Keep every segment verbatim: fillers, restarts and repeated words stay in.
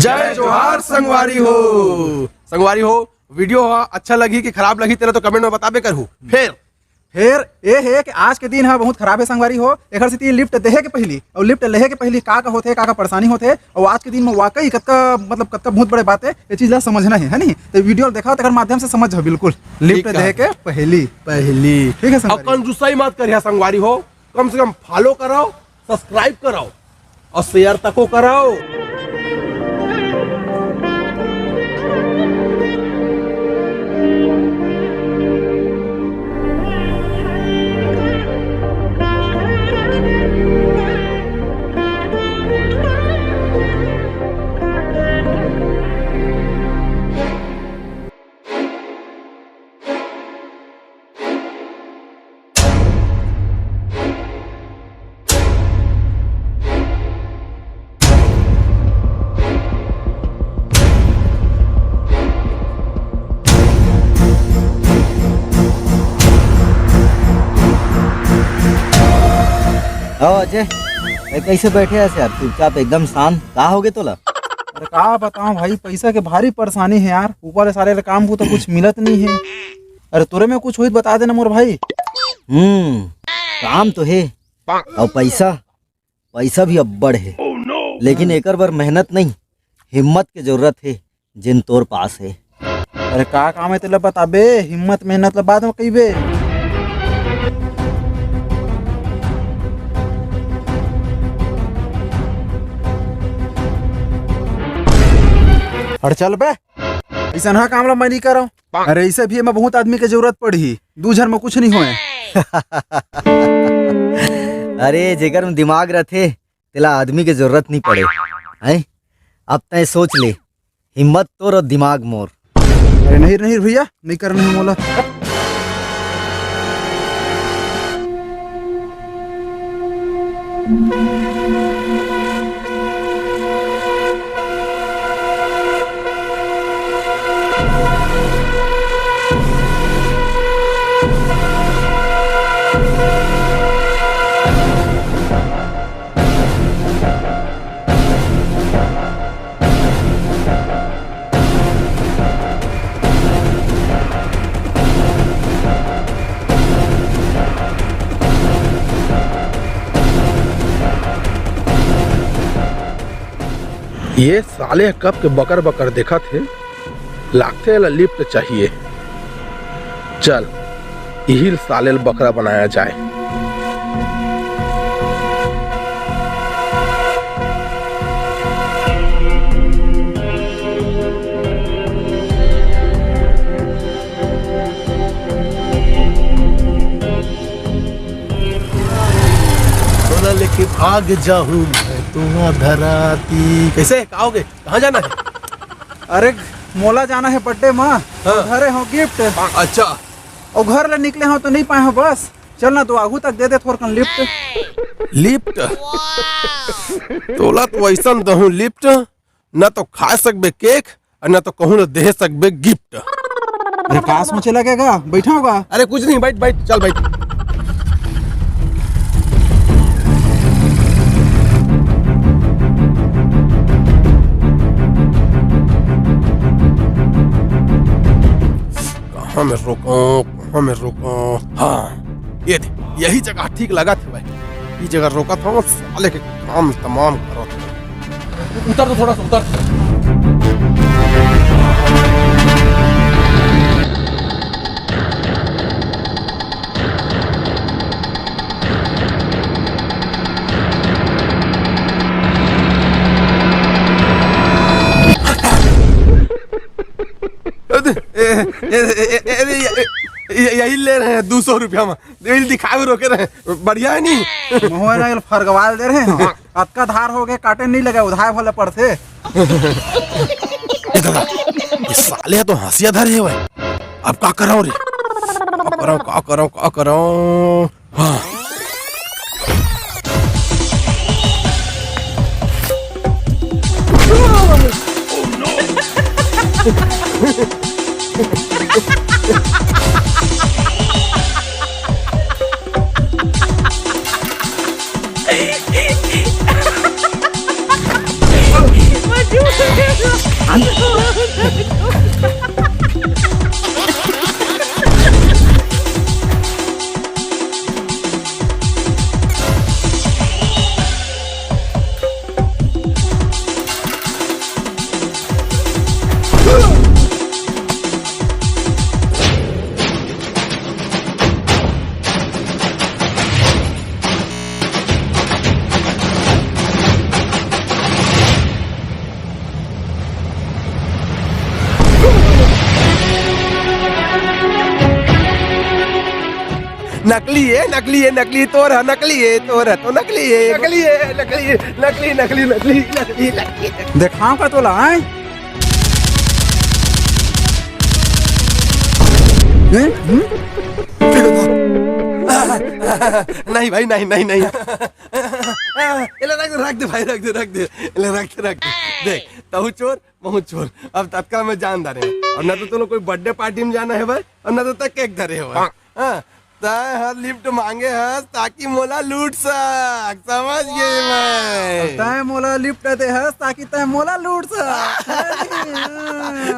जय जोहार संगवारी हो। संगवारी हो, वीडियो ह अच्छा लगही कि खराब लगही, तेला तो कमेंट में बताबे करहू। फेर फेर ए हे कि आज के दिन ह बहुत खराब हे संगवारी हो, एखर सेती लिफ्ट देहे के पहिली अउ लिफ्ट लेहे के पहिली का का होथे, का का परेशानी होथे, अउ आज के दिन में वाकई कतका, मतलब, कतका बहुत बड़े बात हे, ये चीज ला समझना हे, है नहीं? तो वीडियो ला देखा, तेकर माध्यम से समझ जाओ बिल्कुल। लिफ्ट ठीक देहे है। के पहिली। पहिली। ठीक है अउ संगवारी। कंजूसाई मत करिहा संगवारी हो, कम से कम फॉलो कराओ, सब्सक्राइब कराओ अउ शेयर तको कराओ। आओ अजय, ए, कैसे बैठे हस यार चुपचाप एकदम शांत? का होगे तोला? अरे का बताओ भाई, पैसा के भारी परेशानी हे यार। ऊपर ले सारे काम को तो कुछ मिलत नहीं हे। अरे तोरे में कुछ होई त बता देना मोर भाई। हम्म, काम तो हे अउ पैसा, पैसा भी अब्बड़ हे, लेकिन एकर बर मेहनत नहीं, हिम्मत के जरूरत हे, जेन तोर पास हे। अरे का काम हे तेला बताबे, हिम्मत मेहनत ला बाद में कहिबे। अरे चल बे, अइसन ह काम ला मैं नहीं करव। अरे ऐसे भी एमा बहुत आदमी के जरूरत पड़ही, दू झन में कुछ नहीं होए। अरे जेकर में दिमाग रथे, तेला आदमी के जरूरत नहीं पड़े। हैं? अब तय सोच ले, हिम्मत तोर अउ दिमाग मोर। अरे नहीं, नहीं भैया, नहीं करना हे मोला। ये साले कब के बकर बकर देखत हे, लागथे एला लिफ्ट चाहिए। चल, इही साले ल बकरा बनाया जाए। तोला लेके भाग जाहूं मैं तो आधा राती। कैसे? का होगे? कहाँ जाना हे? अरे, मोला जाना हे बर्थडे मा। हाँ। धरे हो गिफ्ट। अच्छा। अउ घर ले निकले हो तो नहीं पाए हो बस। चल ना, तो आगू तक दे दे थोरकन लिफ्ट। लिफ्ट? तोला तो वैसन दहूं लिफ्ट, ना तो खा सकबे केक, अउ ना तो कहूं ना दे सकबे गिफ्ट। अरे का सोचे लगेगा, बैठा होगा। अरे कुछ नहीं, बैठ बैठ, चल बैठ। कहाँ में रोको, कहाँ में रोको? हाँ, ये दे, यही जगह ठीक लगत हे भाई। ये जगह रोकत हूँ, साले के काम तमाम करत हूँ। उतर तो थोड़ा सा, उतर। ए, ए, ए, ए, ए, ए, ए, यही ले रहे हैं दो सौ रुपया में। दिखावे रोके रहे, बढ़िया है नहीं? मोहन आयल फरगवाल दे रहे हैं। अतका धार हो गए, काटे नहीं लगे, उधार भले पड़ते। ए दादा, ये साले तो हंसिया धरे हुए। अब का कराओ रे? का कराओ, का कराओ, का कराओ? हाँ। नकली है, नकली है, नकली तोर है, नकली है तोर है, तो नकली है, नकली है, नकली है, नकली, नकली, नकली, नकली, नकली। देखाओ का तोला, हैं? हैं? हम्म? नहीं भाई, नहीं, नहीं, नहीं। एला रख दे, रख दे भाई, रख दे, रख दे। एला रख दे, रख दे। देख, तहू चोर, महू चोर। अब तत्काल में जान डारे हँव। अब ना तो तोला कोई birthday party में जाना हे भाई, और ना तो तैं cake धरे हवस। हाँ, तैं हर lift मांगे हस ताकि मोला लूट सक, समझ गे मैं। तैं मोला lift दे हस ताकि तैं मोला लूट सक।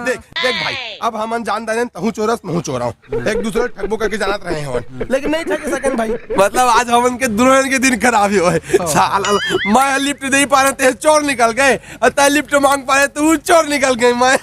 देख, देख भाई, अब हमन जान डारेन, तहूँ चोर हस, महूँ चोर हँव। एक दूसरे ल ठगबो करके जानत रहे हवन, लेकिन नहीं ठगे सकन भाई। मतलब आज हमन के दुनों के दिन खराब ही होय। साला, मैं lift दे पारेंव, तैं चोर निकल गे, और तैं lift मांग पारेस, तहूँ चोर निकल गे। मैं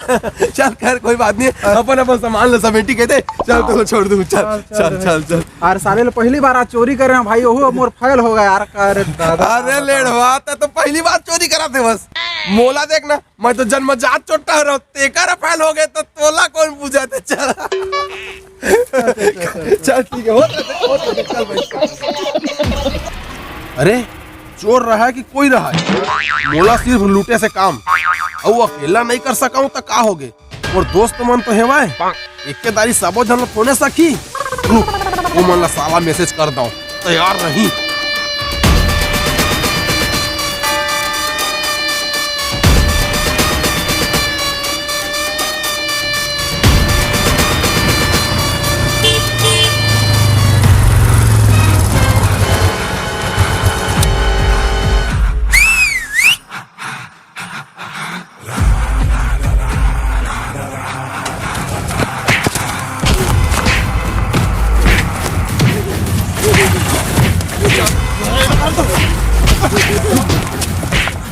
चल, खैर, कोई बात नहीं, अपन अपन सामान ला समेटी के दे। चल, तोला छोड़ दूँ, चल, चल, चल, चल, चल। अरे साले, ले पहली बार आज चोरी करे हँव भाई, ओहू मोर fail हो गे यार। अरे दादा, अरे दादा। लेड़वा, तैं तो पहली बार चोरी करत हवस। मोला देख ना, मैं तो जन्मजात चोट्टा हरँव, तेकर fail हो गे, तो तोला कोन पूछथे? चल। चल, ठीक है, होत रथे, होत रथे, चल भाई। अरे, चोर रहय कि कोई रहय, मोला सिर्फ लूटे से काम, अउ अकेला नहीं कर सकँव त का होगे? मोर दोस्त मन तो हेवय, एके दारी सबो झन ल थोड़े सकही। रुक, ओमन ल साला message कर दँव, तैयार रही।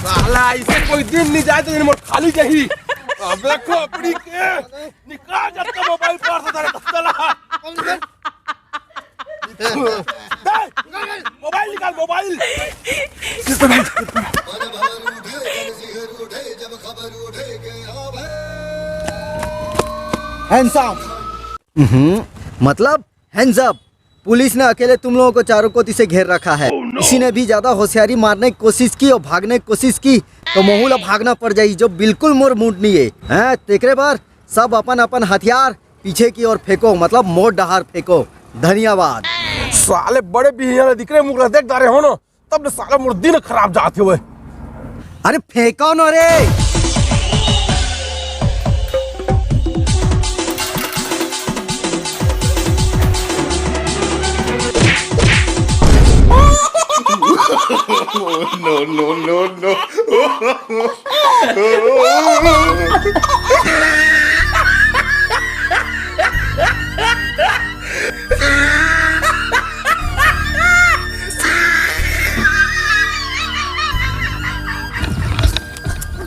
साला, अइसे कोई दिन नहीं जाय, तो दिन मोर खाली जाही। अबे खोपड़ी के, निकाल जतका mobile पास होता रहता, साला। दे, mobile निकाल, mobile। Hands up। हम्म, मतलब? Hands up। पुलिस ने अकेले तुम लोगों को चारों कोती से घेर रखा है। किसी ने भी ज्यादा होशियारी मारने की कोशिश की और भागने की कोशिश की, तो महू ला भागना पड़ जाही, जो बिल्कुल मोर mood नहीं है। हैं, तेकरे बर सब अपन अपन हथियार पीछे की ओर फेंको, मतलब मोर डहार फेंको। धन्यवाद। साले बड़े बिहिया ले दिख रहे, मुंह ला देख डारे हो ना, तब ले साला मोर दिन खराब जात हे। अरे फेंको न रे। No, no, no, no।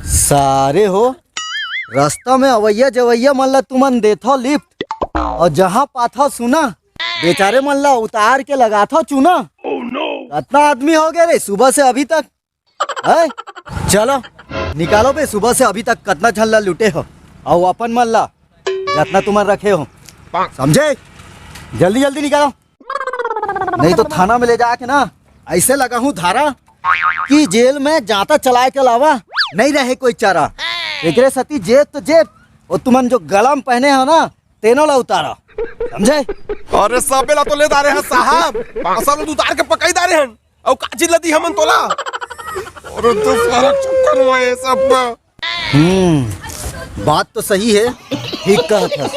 सारे हो, रास्ता में अवैया जवैया मन ला तुमन देथव lift, और जहाँ पाथव सुना, बेचारे मन ला उतार के लगाथव चूना। कतना आदमी हो गए रे सुबह से अभी तक? हैं? चलो, निकालो बे, सुबह से अभी तक कतना झन ला लूटे हो, अउ अपन मन ला, जतना तुमन रखे हो, समझे? जल्दी जल्दी निकालो, नहीं तो थाना में ले जाके ना ऐसे लगाहूँ धारा कि जेल में जांता चलाए के अलावा नहीं रहे कोई चारा। एकरे सेती जेब तो जेब, वो तुमन जो गला में पहने हो ना, तेनो ला उतारा, समझे? अरे सबे ला तो ले डारे हस साहब, अउ सब ला उतार के पकई डारे हन। अउ का चीज ला दी हमन तोला? अरे तो सारा चक्कर में ये सब। हम्म, बात तो सही है, ठीक कहत हस।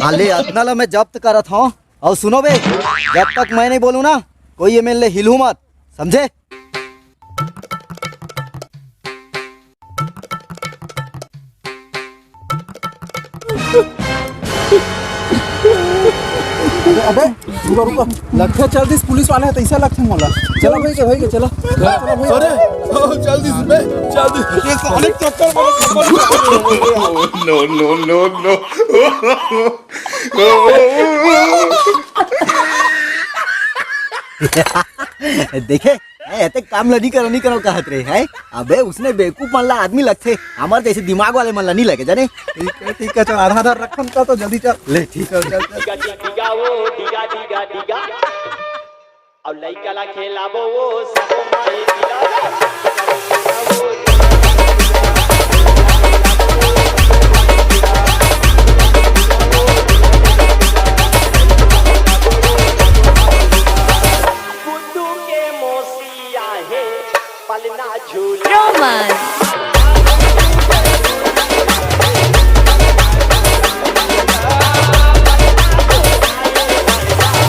हाले अतना ला मैं जब्त करत हूँ। अउ सुनो बे, जब तक मैं नहीं बोलूँ ना, कोई एमे ले हिलहू मत, समझे? अबे, अबे, रुको, रुको। लगथे चल दिस पुलिस वाले ह, तइसे लगथे मोला। चलो भाई के, भाई के, चलो। चलो भाई। अरे, ओ, चल दिस बे, चल दिस। ये साले चक्कर में, चक्कर में। No, no, no, no। देखे, ए, एते काम ला नी करो, नी करो कहत रहे, हैं? अबे, उसने बेवकूफ मन ला आदमी लगथे, हमर जैसे दिमाग वाले मन ला नी लगे, जाने? ठीक है, ठीक है, चल, आधा, आधा रखन का तो जल्दी चल। ले, ठीक है, चल, चल। डिगा, डिगा, ओ, डिगा, डिगा, डिगा। और लइका ला खेलाबो, ओ, सब माई डिगा। गुड्डू के मौसी आहे, पलना झूला। रोमन।